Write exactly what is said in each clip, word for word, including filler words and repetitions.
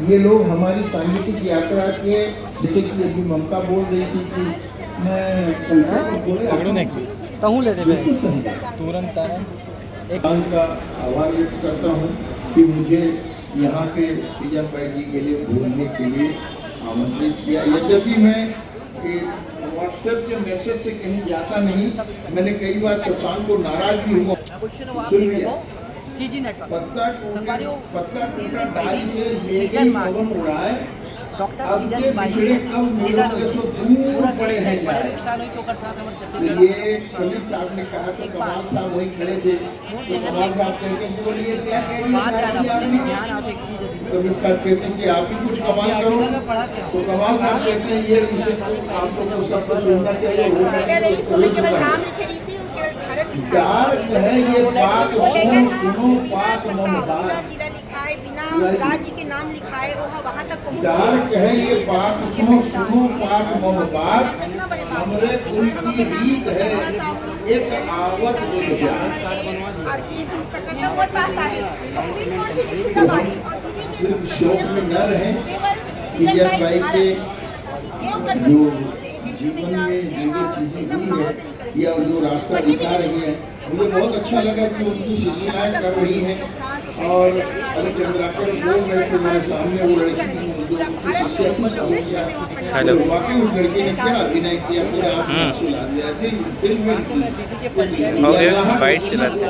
ये लोग हमारी सांगीतिक यात्रा के, जैसे कि अभी ममता बोल रही थी कि मैं पकड़ो नहीं। तहूँ ले दे बे। तुरंत आना। एक का आभार व्यक्त करता हूँ कि मुझे यहाँ पे तीजन भाई जी के लिए बोलने के लिए आमंत्रित किया। यद्यपि मैं ये WhatsApp के मैसेज से कहीं जाता नहीं, मैंने कई बार शशांक को नाराज भी हुआ। सुन लिया। CG network. पत्ता टूटा, संगवारी हो, पत्ता टूटा डाली से मेघे पवन उड़ाए। डॉक्टर अब तीजन ये भाई बिछड़े कब मिलोगे तो दूर पड़े हैं। बड़े नुकसान हुई, ओकर साथ हमर छत्तीसगढ़ तो ये कबीर साहब ने कहा तो कमाल साहब वहीं खड़े थे। तो कमाल साहब कहते हैं कि बोले, "ये क्या कह दिया?" कबीर साहब कहते हैं कि आप ही कुछ कमाल करो। तो कमाल साहब कहते हैं, "ये विषय आप लोग को सबको सुनना चाहिए।" नाम लिखे रही थी, उनके भारत लिखा है। डर है ये बात सुनो, सुनो, बात बिना बताओ, बिना जिला लिखाए, बिना राज्य के नाम लिखाए, वो वहाँ तक पहुँच गए। डर है ये बात सुनो, सुनो, बात मोहब्बत। हमरे कुल की रीत है, एक आवत एक जात। तो हम सिर्फ शौक में न रहें कि जब भाई के जो जीवन में जो जो चीज़ें हुई है या जो रास्ता दिखा रही है, मुझे बहुत अच्छा लगा कि उनकी शिष्याएं कर रही हैं। और अभी चंद्राकर बोल रहे थे मेरे सामने, वो लड़की जो उनकी शिष्या थी, समस्या। हेलो। तो वाकई उस लड़की ने क्या अभिनय किया, पूरा आत्मा हम्म। सुला दिया, दिल, दिल में हो गया, बाइट चला था।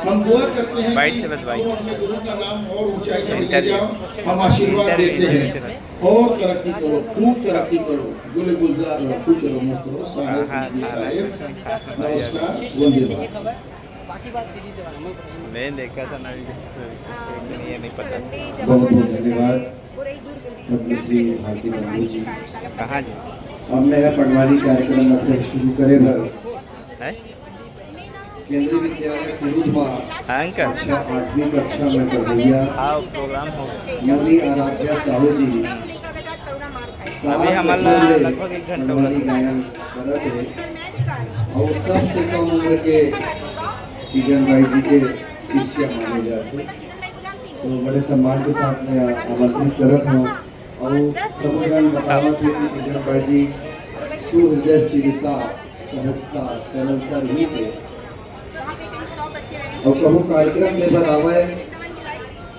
हम दुआ करते हैं बाइट कि चला था, बाइट। तुम अपने गुरु का नाम और ऊंचाई पर लेके इंटरव्यू। जाओ, हम आशीर्वाद इंटरव्यू, देते हैं। इंटरव्यू चला। और तरक्की करो, खूब तरक्की करो, गुले गुलजार रहो, खुश रहो, मस्त रहो, साहेब, हाँ, हाँ, जी हाँ, साहेब। हाँ, हाँ। नमस्कार, वंदे मातरम। मैं देखा था ना, अभी कुछ, कुछ नहीं है, नहीं पता। बहुत बहुत धन्यवाद पद्मश्री भारती मंडल जी। कहाँ जी? अब मैं पंडवानी कार्यक्रम ला फिर शुरू करे बर है? केंद्रीय विद्यालय कुरूद मा हाँ, अंकल। कक्षा आठवीं कक्षा में पढ़इया हाँ, प्रोग्राम हो गया। मोनी आराध्या साहू जी अभी सात हमारा बछर ले लगभग एक घंटा पंडवानी हुआ। गायन करत हे और सबसे कम उम्र के तीजन भाई जी के शिष्य माने जाते। तो बड़े सम्मान के साथ मैं आमंत्रित करत हूँ। अउ सबो झन बतावत हे कि तीजन भाई जी सुहृदयशीलता, सहजता, सरलता रहिस हे। अउ कहूँ कार्यक्रम दे बर आवय,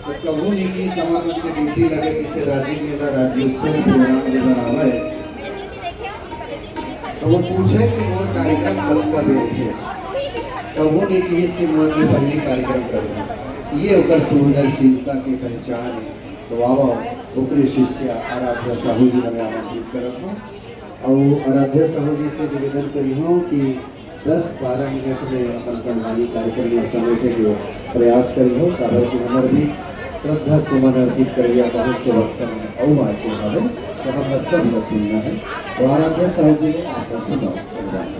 तो कहूँ नहीं कि समझ के ड्यूटी लगे, जैसे राजीव मेला राज्योत्सव में प्रोग्राम दे बर आवय। तो वो पूछे कि मोर कार्यक्रम कब, कब हे? तो वो नहीं कि इसके मोर में पहली कार्यक्रम करूँ। ये ओकर सुंदरशीलता की पहचान है। तो आवो, ओकरे शिष्य आराध्या साहू जी मने आमंत्रित करत हूँ। और आराध्या साहू जी से निवेदन करी हूँ कि दस बारह मिनट में अपन पंडवानी कार्यक्रम में समेटे के प्रयास करी हो, काबर कि हमर भी श्रद्धा सुमन अर्पित करिया बहुत से भक्तन अउ बाचे हवे, तो हमरा सब ला सुनना है। तो आराध्या साहू जी, आप ला सुनाओ पंडवानी।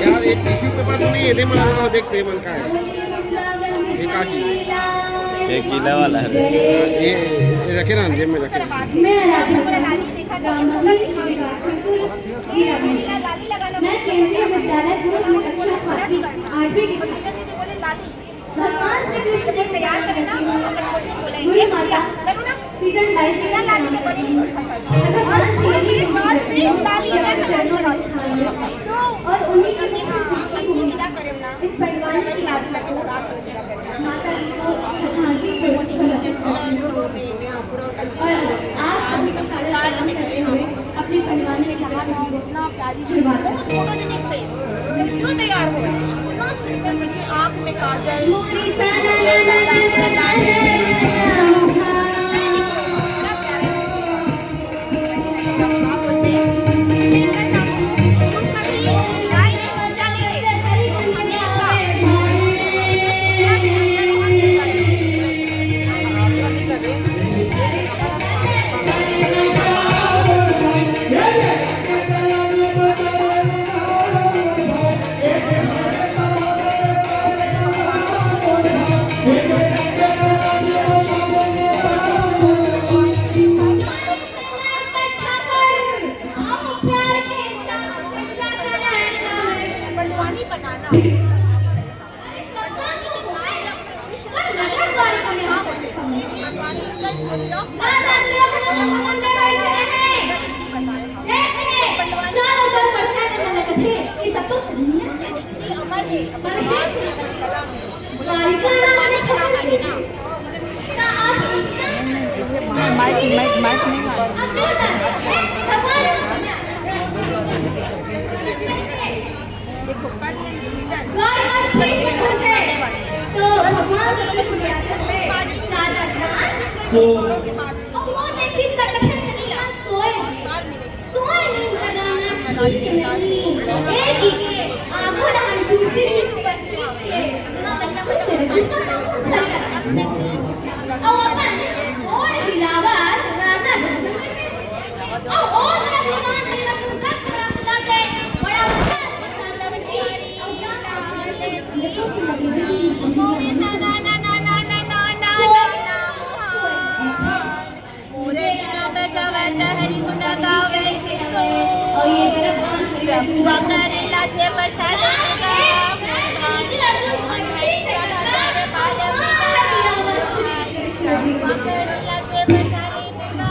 यार, ये टिश्यू पेपर तो नहीं है, दे मला, देखते हैं मन का है। ये का चीज है? ये गीला वाला है। ये, ये रखे ना जेब में रखे। मैं राधा साहू, गांव मधुर, विकासपुर, जिला मंडला। मैं केंद्रीय विद्यालय कुरूद में कक्षा सातवीं, आठवीं की छात्रा। भगवान श्री कृष्ण जी को प्रणाम करती हूँ। गुरु माता तीजन बाई जी को प्रणाम करती हूँ। और भगवान से यही विनती करती हूँ कि अपने चरणों में स्थान दें और उन्हीं की मुख से सीखती हूँ। इस पंडवानी की यात्रा को माता जी को श्रद्धांजलि समर्पित करती हूँ। और आप सभी को सादर प्रणाम करते हुए अपनी पंडवानी की प्रस्तुति को शुरुआत करते हैं। फोटोजेनिक फेस, इसमें तैयार हो रहे हैं। इतना सुंदर, देखिए, आँख में काजल। राजा दुर्योधन अपन में बैठे हैं। देख ले, चारों ओर परेशान मन लगत हे। ये सब तो सही है। अमर है, अमर है। कालिका नाम ने खबर दी। का आप माइक, माइक, माइक नहीं आ रहा। अब नहीं जाते हैं। भगवान को समझा। देखो, पाँच मिनट। द्वारिका क्षेत्र में पहुंचे तो भगवान श्री कृष्ण के आश्रम में चादर डाल, और वो देखी सकत है कन्हैया सोए, सोए नींद लगाना ठीक नहीं। एक ही के आंखों डाल कुर्सी पर पीछे, सुंदर दुष्मन को सर कर। और अपन ओढ़ हिलावत राजा ढूंढ और, और अपने मान लिया तो बड़ा खुदा के, बड़ा अच्छा, अच्छा, अच्छा, अच्छा। मोरे बिना बजावत हरि गुण गावे के सो। रघुआ करेला जे बछाले गा। रघुआ करेला जे बछाले गा।